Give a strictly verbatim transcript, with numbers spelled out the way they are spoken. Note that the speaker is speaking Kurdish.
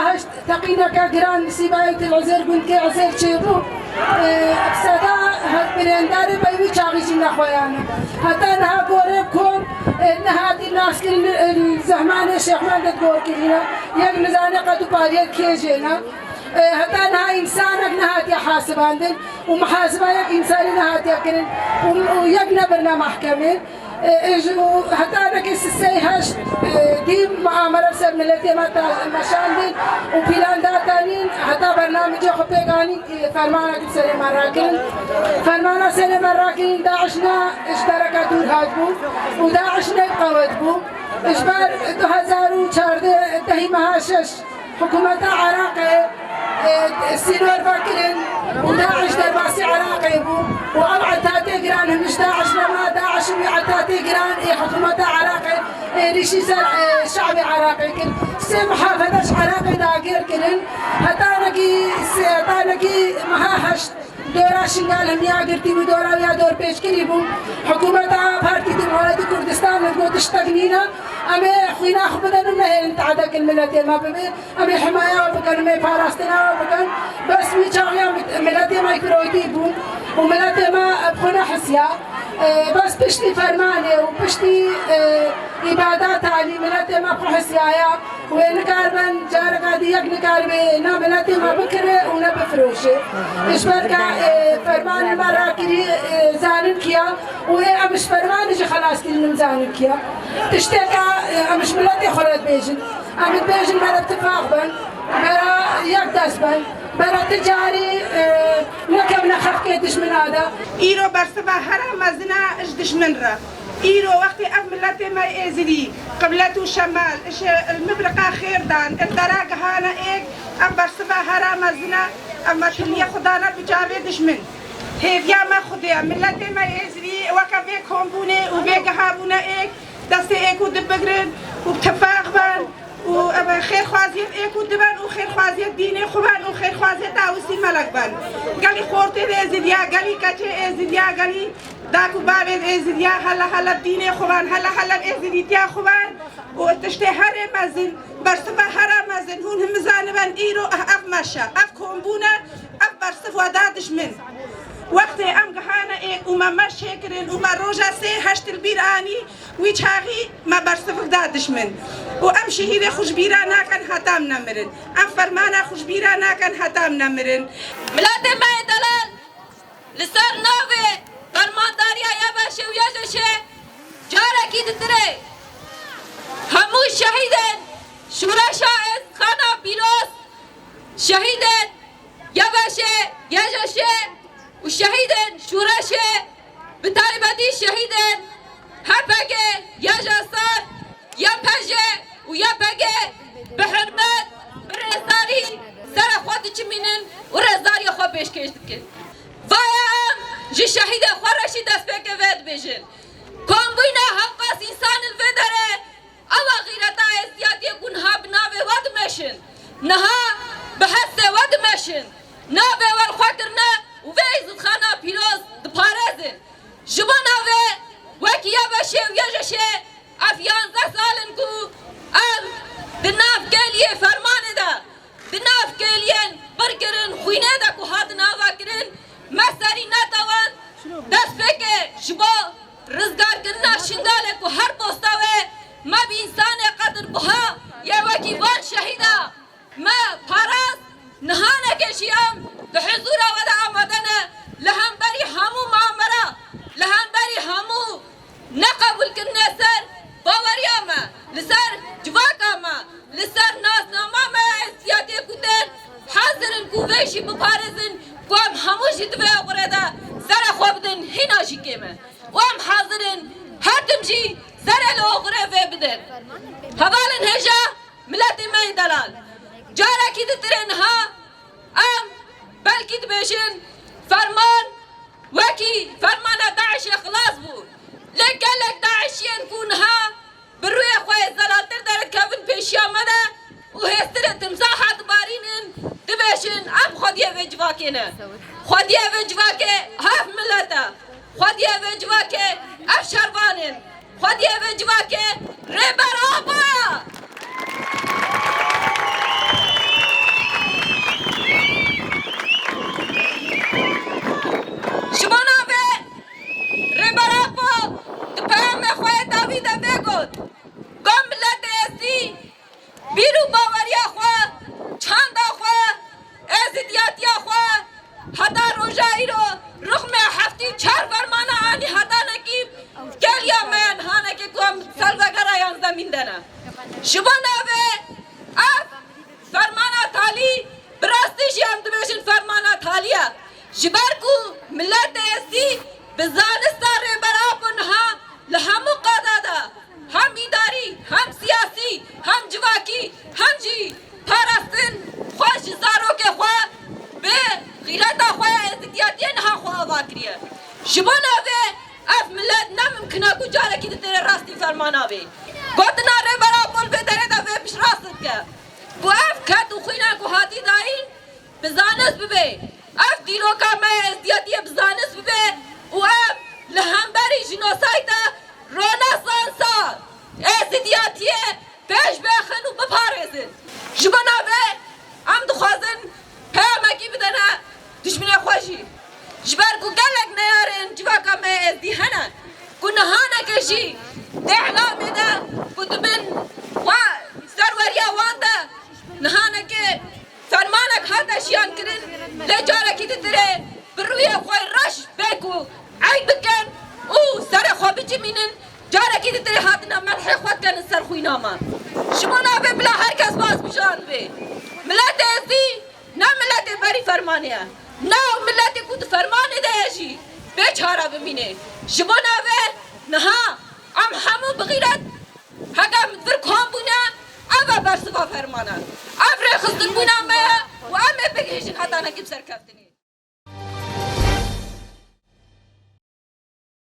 Heşt teqîneke giran mîsîbayê Til Ezêr gundkê Ezêr çêbû. Ê, seda birêndarê pey wî çaxî jî nexweyane. Heta niha gorê kom, ê, nehatî naskirin, ê, zehmanê Şêx Mehmet gor kirîne. Yek nizane qet û pariyê kê jê ne. Ê, heta niha însanek nehatiye hasibandin û muhasiba yek însanî nehatiye kirin û, û yek nebirine mehkemê. Ê, ê, ji, û heta nekê sisey heşt, ê, dî muamere ser miletê me ta-, meşandin û pîlan datanîn, heta bernamecê xwe pêk anîn, ê, fermanek bi serê me rakirin. Fermana serê me rakirin, DAIŞ ne ji dereke dûr hatibû û DAIŞ ne qewet bû. Ji ber du hezar û çardeh, dehî meha şeş, Hikûmeta Iraqê, e, sînor vekirin û DAIŞ derbasî Iraqê bû û ev etatê giran hemiş DAIŞ nema, DAIŞ wî etatê giran ê hikûmeta Iraqê êrîşî ser, e, şe'bê Iraqê kir. Sê muhafedeş Iraqê dagir kirin. Hetanekî sê, hetanekî meha heşt. Dora Şingal hemiya girtî bû, dora wî ya dorpêçkirî bû. Hikûmeta Partî Demokratîk Kurdistan li got tiştek nîne. Em ê xwîna xwe bidin û nehêlin tehdek li miletê me bibe. Em ê himaya we bikin, em ê parastina we bikin. Bes wî çaxiya mit-, miletê me firoytî bû û miletê me bi xwe nehisiya. E, bes piştî fermanê û piştî, e, îbadat alî miletê me xwe hisiyaye. Wê nikaribin, careka dî yek nikaribe ne miletê me bikire û ne bifiroşe. Ji ber ka, e, fermanê me rakirî, e, zanin kiya û ê em ji fermanê jî xelas kirîn zanin kiya. Tişteka, e, em ji miletê xwe re dibêjin. Em dibêjin bera tifaq bin, bera yek dest bin, bera ti carî, e, nekevine xefkê dijmina de. Îro bersiva hera mezin e ji dijmin re. Îro wextê ev miletê me êzidî, qiblet û şemal, ji li mibriqa xêr dan, li dera gihane êk, ev bersiva hera mezin e, ev me tiliye xwe dane bi çavê dijmin. Hêviya me Xwedê ye, miletê me êzidî weke vê kombûnê û vê gihabûne êk, destê êk û du bigrin û bi tifaq ben. û ev xêrxwaziyê êk û diben û xêrxwaziyê dînê xwe ben û xêrxwaziyê Tawusî Melek ben. Gelî xortê êzidiya, gelî keçê êzidiya, gelî dak û bavê êzidiya, hele hele dînê xwe ben, hele hele êzidîtiya xwe ben û tiştê herê mezin, bersiva hera mezin, hûn himi zaniben îro ev meşe, ev kombûne, ev bersiv we da dijmin. Wextê em gihane êk û me meş çêkirin û me roja sê heşt li bîr anî, Wî çaxî me bersivik da dijmin û em şehîdê xwe ji bîra nakin heta em nemirin. Em fermana xwe ji bîra nakin heta em nemirin. Miletê me yê delal li ser navê fermandariya YBŞ'ê û YJŞ'ê carekî ditirê hemû şehîdên Şûreşa Êzixana Pîroz, şehîdên YBŞ'ê, YJŞ'ê û şehîdên şûreşê, bi taybetî şehîdên HPG, YJSAR, YPJ û YPG bi hurmet, bi rêzdarî serê xwe diçimînin û rêzdariyê xwe pêşkêş dikin. Vaye em ji şehîdê xwe re jî destpêkê vê dibêjin. Kombûna hewqas însan li vê derê Ewa xîreta êzdiyatiyê ku niha bi navê we dimeşin, niha bi hestê we dimeşin, navê we li xwe kirine û vê êzidxana pîroz diparêzin. Ji bo navê wekî YBŞ'ê û YJŞ'ê ev yanzdeh sal in ku em di nav kêliyê fermanê de, di nav kêliyên qir kirin, xwînê de ku hatin ava kirin, me serî netewan destpêkê ji bo rizgarkirina Şingalê ku her posta wê me bi însanê qedirbuha yê wekî van şehîda me parast, nihanekê jî em di huzûra we de amade ne li hemberî hemû muamera, li hemberî hemû neqebûlkirinê ser baweriya me, li ser civaka me, li ser nasnama me ya êzdiyatiyê ku tên hazir in ku vê jî biparêzin, ku em hemû jî di vê oxirê de serê xwe bidin hîna jî kêm e. Û em hazir in her tim jî serê li oxirê vê bidin. Hevalên hêja, miletê me yê delal, carekî ditirê niha em belkî dibêjin ferman wekî fermana DAIŞ'ê xilas bû. Lê gelek DAIŞ'iyên ku niha bi rûyê xwe yê zelaltir derdikevin pêşiya me de û hêstirê timsaha dibarînin, dibêjin, em xwediyê vê civakê ne. Xwediyê vê civakê ev milet e. Xwediyê vê civakê ev şervan in. Xwediyê vê civakê Rêber Apo ye. Wî de vê got, got, miletê Êzidî bîr û baweriya xwe, çanda xwe, êzidiyatiya xwe heta roja îro rixmê heftê û çar fermana anî hetanekî geliya me ye nihanekê ku em salvegera yanzdemîn de ne. Ji bo navê ev fermana talî, bi rastî jî em dibêjin fermana talî ye. Ji ber ku miletê Êzidî bi zanista Rêber Apo niha li hemû qada de hem îdarî, hem siyasî, hem civakî, hem jî parastin xwe ji zarokê xwe bi xîreta xwe ya êzidiyatiyê niha xwe ava kiriye. Ji bo navê ev milet ne mimkin e ku carekî di têrê rastî fermana bê. Gotina Rêber Apo li vê derê de vê piştrast dike. Ku ev ked û xwîna ku hatî dayîn bi zanist bibe. Ev dîroka me ya êzdiyatiyê bi zanist bibe û em li hemberî jînosayda ronesansa êzidiyatiyê pêş bêxin û biparêzin. Ji bo navê em dixwazin peyamekî bidene dijminê xwe jî. Ji ber ku gelek neyarên civaka me êzdî hene ku nihaneke jî dê îlamê de ku di bin wa serweriya wan de nihaneke fermanek hate jiyan kirin, lê carekî ditirê bi rûyê xwe reş bê ku eyb bikin û serê xwe bicimînin, carekî ditirê hatine merhê xwe dikenin ser xwîna me. Ji bo navê bila her kes baz bijan bê. Miletê Êzdî ne miletê berî fermanê ye. Ne ew miletê ku di fermanê de ye jî bê çare bimîne. Ji bo navê niha em hemû bi xîret heke em vir kom bûne, ev e bersiva fermana. Ev rêxistinbûna me ye û em ê bigihîjin hetanekî bi serkeftinê.